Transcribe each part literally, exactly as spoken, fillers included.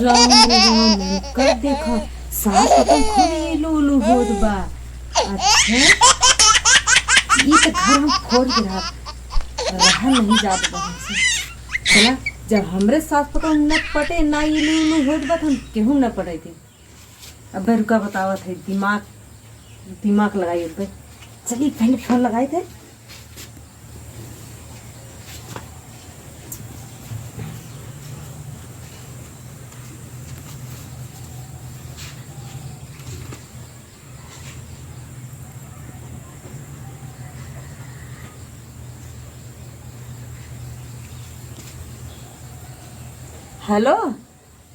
राम रे राम, कर देखा, सास पतोह खूब इलू उलू होत बा। अच्छा, ई त घर हम खोल के रहा, रहा नहीं जात बा हमसे। चला, जब हमरे सास पतोह न पटे, ना इलू उलू होत बा, त हम केहू न पटे थे। अबे रुका, बतावत है, दिमाग, दिमाग लगाई अबे। चली, पहले फोन लगाई थे। हेलो,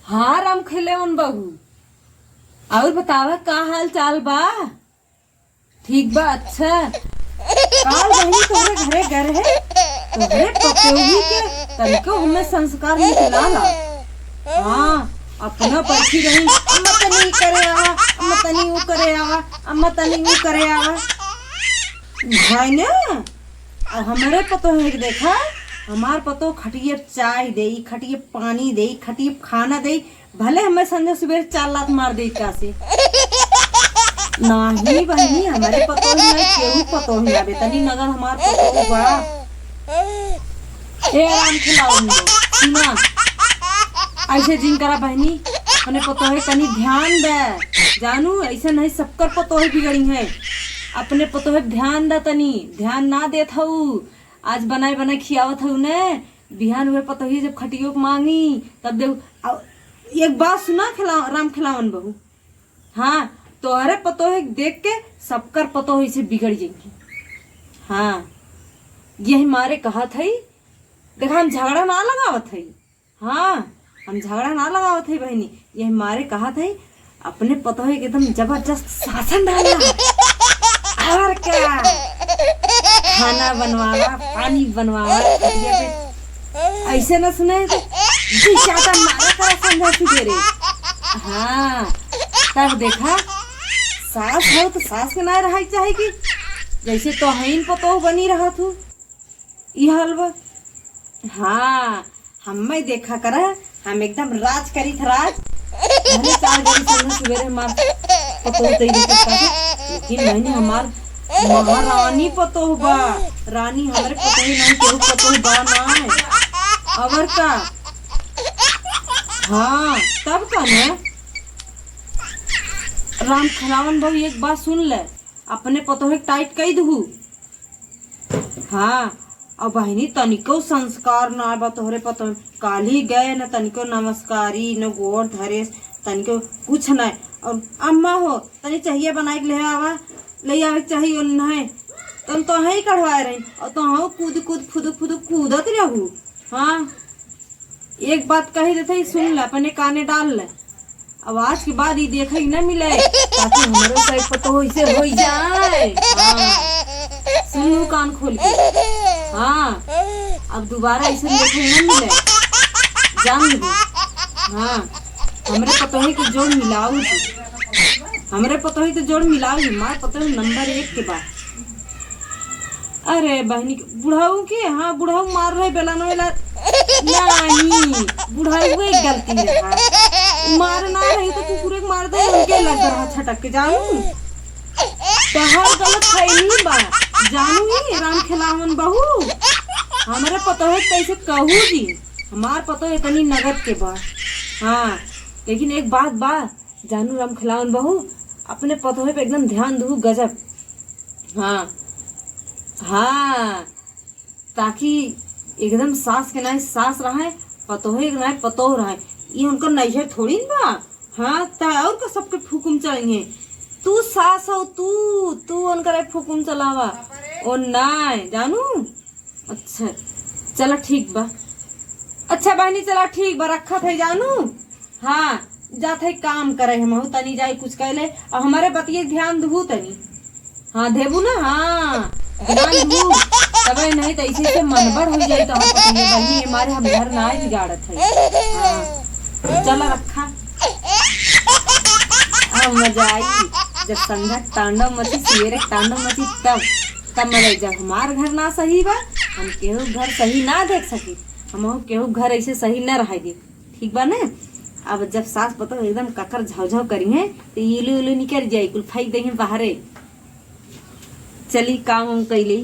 हाँ राम खिलौन बहू, और बतावा का हाल चाल बा? ठीक बा। अच्छा, काल बहिनी तोहरे घरे गए रहे, तोहरे पतोही के तनिको हमें संस्कार निकला ला। हाँ, अपना बैठी रही, "अम्मा तनी ई करे आवा, अम्मा तनी ऊ करे आवा, अम्मा तनी ऊ करे आवा।" भाई ने, और हमरे पतोह के देखा, हमार पतोह खटिए चाय देई, खटिए पानी देई, खटिए खाना देई, भले हमें संझा सुबेर चार लात मार देई का से। नाही बहिनी, हमरे पतोह नहीं, केहू पतोह ना बे, तनी नगर हमार पतोह बा। ए राम खिलावन बहू, सुना, ऐसे जिन करा बहिनी, अपने पतोहे तनी ध्यान दे। जानू, ऐसे नहीं सबकर पतोहे बिगड़ी है। अपने पतोहे ध्यान दे तनी, ध्यान ना देत हऊ। आज बनाए बनाए खियावत हऊ ने, बिहान हुए पतोही जब खटियो के मांगी, तब देऊ। आ, एक बात सुना खिला-, राम खिलावन बहू, हाँ, तोहरे पतोहे देख के सबकर पतोह ऐसे बिगड़ जाएंगी। हाँ, यही मारे कहत हई, देखा हम झगड़ा ना लगावत हई। हाँ, हम झगड़ा ना लगावत हई बहिनी, यही मारे कहत हई, अपने पतोहे के एकदम जबरदस्त शासन डाला। और क्या, खाना बनवावा, पानी बनवावा, खटिया पे ऐसे न सुने तो जी चाहता मारा करा संझा सुबेरे। हाँ, तब देखा, सास हो तो सास के ना रहा चाहे कि जैसे तोहइन पतोह बनी रहा तू, ई हाल बा। हाँ, हम्मे देखा करा, हम एकदम राज करी थ राज। भले चार घड़ी संझा सुबेरे हमार पतोह तैयार करता है, लेकिन बहिनी हमार महारानी पतोह बा, रानी हमरे पतोह नहीं, केहू पतोह बा ना। और का? हाँ, तब का ने? राम खिलावन बहू, एक बात सुन ले, अपने पतोह के टाइट कई दहू। हाँ, अब बहिनी तनिको संस्कार ना बा तोहरे पतोह। काल्हि गए न तनिको नमस्कारी, न गोड़ धरे, तनिको कुछ ना। और अम्मा हो, तनी चाहिए बनाए के ले आवा, ले आवे के चाहिए उन्हें। तन तो ही कढ़वाए रही और तो हाँ कूद कूद फुदुक फुदुक कूदत रहू। हाँ, एक बात कही देते ही सुन ले, अपने काने डाल ले। अब आज के बाद ई देखे न मिले, ताकि हमरो साइड पर तो ऐसे हो जाए। हाँ, सुन लू कान खोल के। हाँ, अब दोबारा ऐसे देखे न मिले, जान लू। हाँ, हमरे पतोहे के जोड़ मिलाऊ जी, हमरे पतोहे के जोड़ मिलाऊ जी, मार पतोहे नंबर एक के बा। अरे बहनी के, बुढ़ऊ के, हाँ, बुढ़ऊ मार रहे बेलन वेला। नहीं, बुढ़ऊ एक गलती रहा। उ मार ना रही तो कुकुरे के मार दे, उनके लग रहा छटक के, जानू। तहर गलत फहमी बा, जानू ही राम खिलावन बहू। हमरे पतोहे कैसे कहू जी, हमार पतोह इतनी नगद के बा। हाँ, लेकिन एक बात बा, जानू राम खिलावन बहू, अपने पतोहे पे एकदम ध्यान दहू, गजब। हाँ, हाँ, ताकि एकदम सास के नाई सास रहे, पतोहे के नाई पतोह रहे। ये उनकर नैहर थोड़ी न बा। हाँ, त और का सबके फुकुम चलेंगे। तू सास हो, तू, तू उनकर फुकुम चलावा। ओ नाई, जानू, अच्छा, चला ठीक बा। अच्छा बहनी, चला ठीक बा, रखत है जानू। हाँ, जात है काम करे, हमहू तनी जाई कुछ कैले। अब हमारे बतिये ध्यान दहू तनी। हाँ, देबू ना, हाँ, ध्यान दहू। तबे नहीं तो ऐसे ऐसे मनबड़ हो जाई तो हम पतंगे बहनी, हमारे हम घर ना बिगाड़त है। हाँ, चला रखा। अब मजा आई, जब संझा के तांडव मची, सवेरे के तांडव मची, तब, तब मजा आई। जब हमार घर ना सही बा, हम केहू घर सही ना देख सकी, हम केहू घर ऐसे सही ना रहे दे, ठीक बा ना? अब जब सास पतोह एकदम ककर झौझौ करी हैं, तो इलू इलू निकल जाई, कुल फेंक दे हैं बाहरे। चली काम उम कैली,